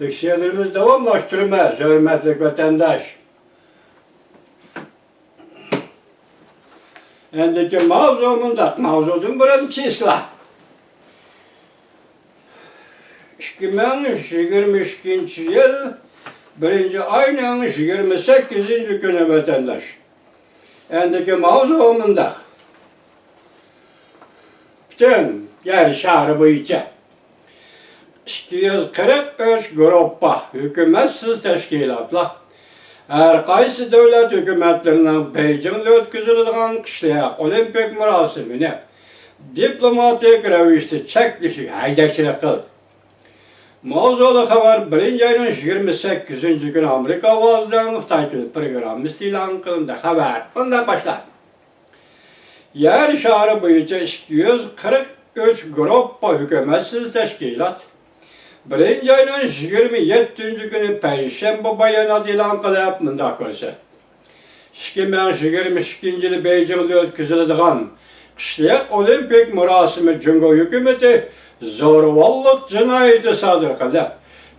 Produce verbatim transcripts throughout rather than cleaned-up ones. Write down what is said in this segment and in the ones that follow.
لېكسىيەلىرىمىزنى داۋاملاشتۇرىمىز، ھۆرمەتلىك ۋەتەنداش. ئەندىكى ماۋزۇ مۇنداق، ماۋزۇدىن بۇرۇن چىسلا. ئىككى مىڭ يىگىرمە ئىككىنچى يىل بىرىنچى ئاينىڭ يىگىرمە سەككىزىنچى كۈنى، ۋەتەنداش. ئەندىكى ماۋزۇ مۇنداق. پۈتۈن يەر شارى بويىچە ئىككى يۈز قىرىق ئۈچ گۇرۇپپا ھۆكۈمەتسىز تەشكىلاتلار ھەر قايسى دۆلەت ھۆكۈمەتلىرىنىڭ بېيجىڭدا ئۆتكۈزۈلىدىغان قىشلىق ئولىمپىك مۇراسىمىنى دىپلوماتىك رەۋىشتە چەكلىشىگە ھەيدەكچىلىك قىلدى. ماۋزۇلۇق خەۋەر بىرىنچى ئاينىڭ يىگىرمە سەككىزىنچى كۈنى ئامېرىكا ئاۋازىنىڭ خىتاي تىلى پروگراممىسىدا ئېلان قىلىندى. خەۋەر مۇنداق باشلاندى. يەر شارى بويىچە ئىككى يۈز قىرىق ئۈچ گۇرۇپپا ھۆكۈمەتسىز تەشكىلات بىرىنچى ئاينىڭ يىگىرمە يەتتىنچى كۈنى پەيشەنبە بايانات ئېلان قىلىپ مۇنداق كۆرسەتتى. ئىككى مىڭ يىگىرمە ئىككىنچى يىلى بېيجىڭدا ئۆتكۈزۈلىدىغان قىشلىق ئولىمپىك مۇراسىمى جۇڭگو ھۆكۈمىتى زورىۋاللىق جىنايىتى سادىر قىلىپ،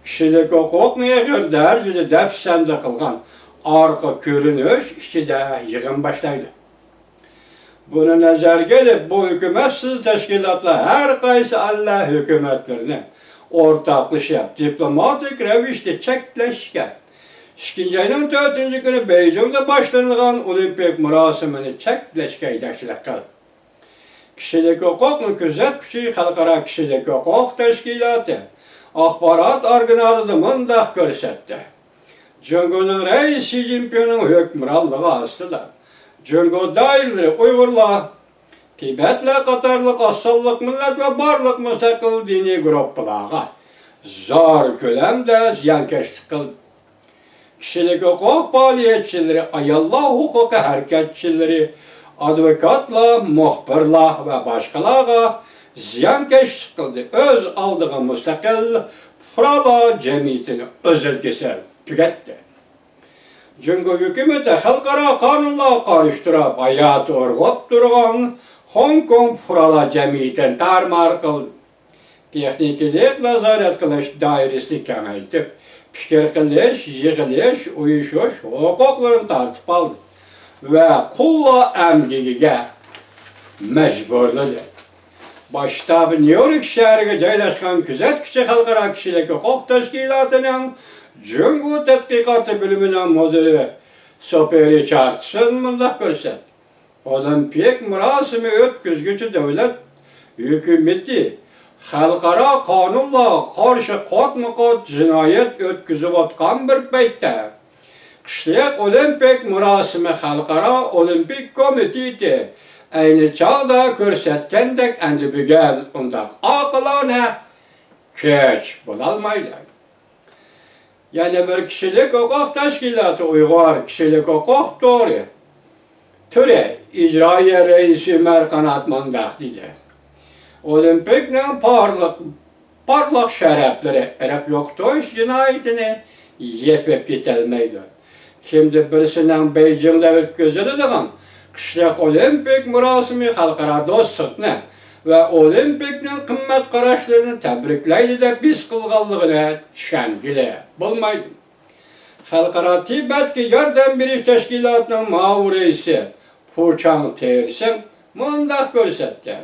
كىشىلىك ھوقۇقنى ئېغىر دەرىجىدە دەپسەندە قىلغان ئارقا كۆرۈنۈش ئىچىدە يىغىن باشلايدۇ. بۇنى نەزەرگە ئېلىپ، بۇ ھۆكۈمەتسىز تەشكىلاتلار ھەر قايسى ئەللەر ھۆكۈمەتلىرىنى ئورتاقلىشىپ، دىپلوماتىك رەۋىشتە چەكلەشكە، ئىككىنچى ئاينىڭ تۆتىنچى كۈنى بېيجىڭدا باشلىنىدىغان ئولىمپىك مۇراسىمىنى چەكلەشكە يېتەكچىلىك قىلدى. كىشىلىك ھوقۇقنى كۆزەتكۈچى خەلقئارا كىشىلىك ھوقۇق تەشكىلاتى ئاخبارات ئارگانالىدا مۇنداق كۆرسەتتى. جۇڭگونىڭ رەئىسى شى جىنپىڭنىڭ ھۆكۈمرانلىقى ئاستىدا جۇڭگو دائىرىلىرى ئۇيغۇرلار، تىبەتلەر قاتارلىق ئاز سانلىق مىللەت ۋە بارلىق مۇستەقىل دىنىي گۇرۇپپىلارغا زور كۆلەمدە زىيانكەشلىك قىلدى. كىشىلىك ھوقۇق پائالىيەتچىلىرى، ئاياللار ھوقۇقى ھەرىكەتچىلىرى، ئادۋوكاتلار، مۇخبىرلار ۋە باشقىلارغا زىيانكەشلىك قىلدى. ئۆز ئالدىغا مۇستەقىل پۇقرالار جەمئىيىتىنى ئۈزۈل-كېسىل تۈگەتتى. جۇڭگو ھۆكۈمىتى خەلقئارا قانۇنلارغا قارشى تۇرۇپ ھايات ئۇرغۇپ تۇرغان خوڭكوڭ پۇقرالار جەمئىيىتىنى تارمار قىلدى. تېخنىكىلىق نازارەت قىلىش دائىرىسىنى كېڭەيتىپ، پىكىر قىلىش، يىغىلىش، ئۇيۇشۇش ھوقۇقلىرىنى تارتىپ ئالدى ۋە قۇللار ئەمگىكىگە مەجبۇرلىدى. باش شتابى نيۇ يورك شەھىرىگە جايلاشقان كۆزەتكۈچى خەلقئارا كىشىلىك ھوقۇق تەشكىلاتىنىڭ جۇڭگو تەتقىقاتى بۆلۈمىنىڭ مۇدىرى سوپى رىچاردسون مۇنداق كۆرسەتتى. ئولىمپىك مۇراسىمى ئۆتكۈزگۈچى دۆلەت ھۆكۈمىتى خەلقئارا قانۇنلارغا قارشى قاتمۇ-قات جىنايەت ئۆتكۈزۈۋاتقان بىر پەيتتە، قىشلىق ئولىمپىك مۇراسىمى خەلقئارا ئولىمپىك كومىتېتى ئەينى چاغدا كۆرسەتكەندەك ئەمدى بۈگۈن ئۇنداق ئاقىلانە كۈچ بولالمايدۇ. يەنە بىر كىشىلىك ھوقۇق تەشكىلاتى ئۇيغۇر كىشىلىك ھوقۇق تورى تۈرى ئىجرائىيە رەئىسى ئۆمەر قانات مۇنداق دېدى: ئولىمپىكنىڭ پارلىق، پارلاق شەرەپلىرى ئىرق يوقىتىش جىنايىتىنى يېپىپ كېتەلمەيدۇ. كىمدە بىرسىنىڭ بېيجىڭدا ئۆتكۈزۈلىدىغان قىشلىق ئولىمپىك مۇراسىمى خەلقئارا دوستلۇقنى ۋە ئولىمپىكنىڭ قىممەت قاراشلىرىنى تەبرىكلەيدۇ دەپ ھېس قىلغانلىقىنى چۈشەنگىلى بولمايدۇ. خەلقئارا تىبەتكە ياردەم بېرىش تەشكىلاتىنىڭ مۇئاۋىن رەئىسى پۇچاڭ تېرسىڭ مۇنداق كۆرسەتتى: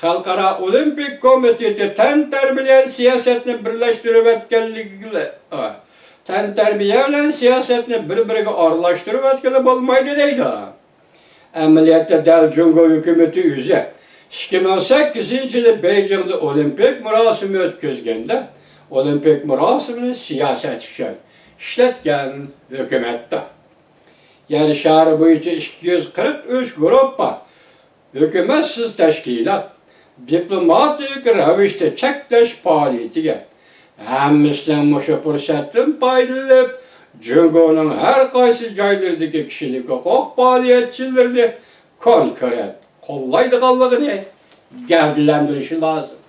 خەلقئارا ئولىمپىك كومىتېتى تەنتەربىيە بىلەن سىياسەتنى بىرلەشتۈرۈۋەتكەنلىكى، تەنتەربىيە بىلەن سىياسەتنى بىر-بىرىگە ئارىلاشتۇرۇۋەتكىلى بولمايدۇ دەيدۇ. ئەمەلىيەتتە دەل جۇڭگو ھۆكۈمىتى ئۆزى ئىككى مىڭ سەككىزىنچى يىلى بېيجىڭدا ئولىمپىك مۇراسىمى ئۆتكۈزگەندە، ئولىمپىك مۇراسىمىنى سىياسەت ئۈچۈن ئىشلەتكەن ھۆكۈمەتتۇر. يەر شارى بويىچە ئىككى يۈز قىرىق ئۈچ گۇرۇپپا ھۆكۈمەتسىز تەشكىلات دىپلوماتىك رەۋىشتە چەكلەش پائالىيىتىگە ھەممىسىنىڭ مۇشۇ پۇرسەتتىن پايدىلىنىپ، جۇڭگونىڭ ھەر قايسى جايلىرىدىكى كىشىلىك ھوقۇق پائالىيەتچىلىرىنى كونكرېت قوللايدىغانلىقىنى گەۋدىلەندۈرۈشى لازىم.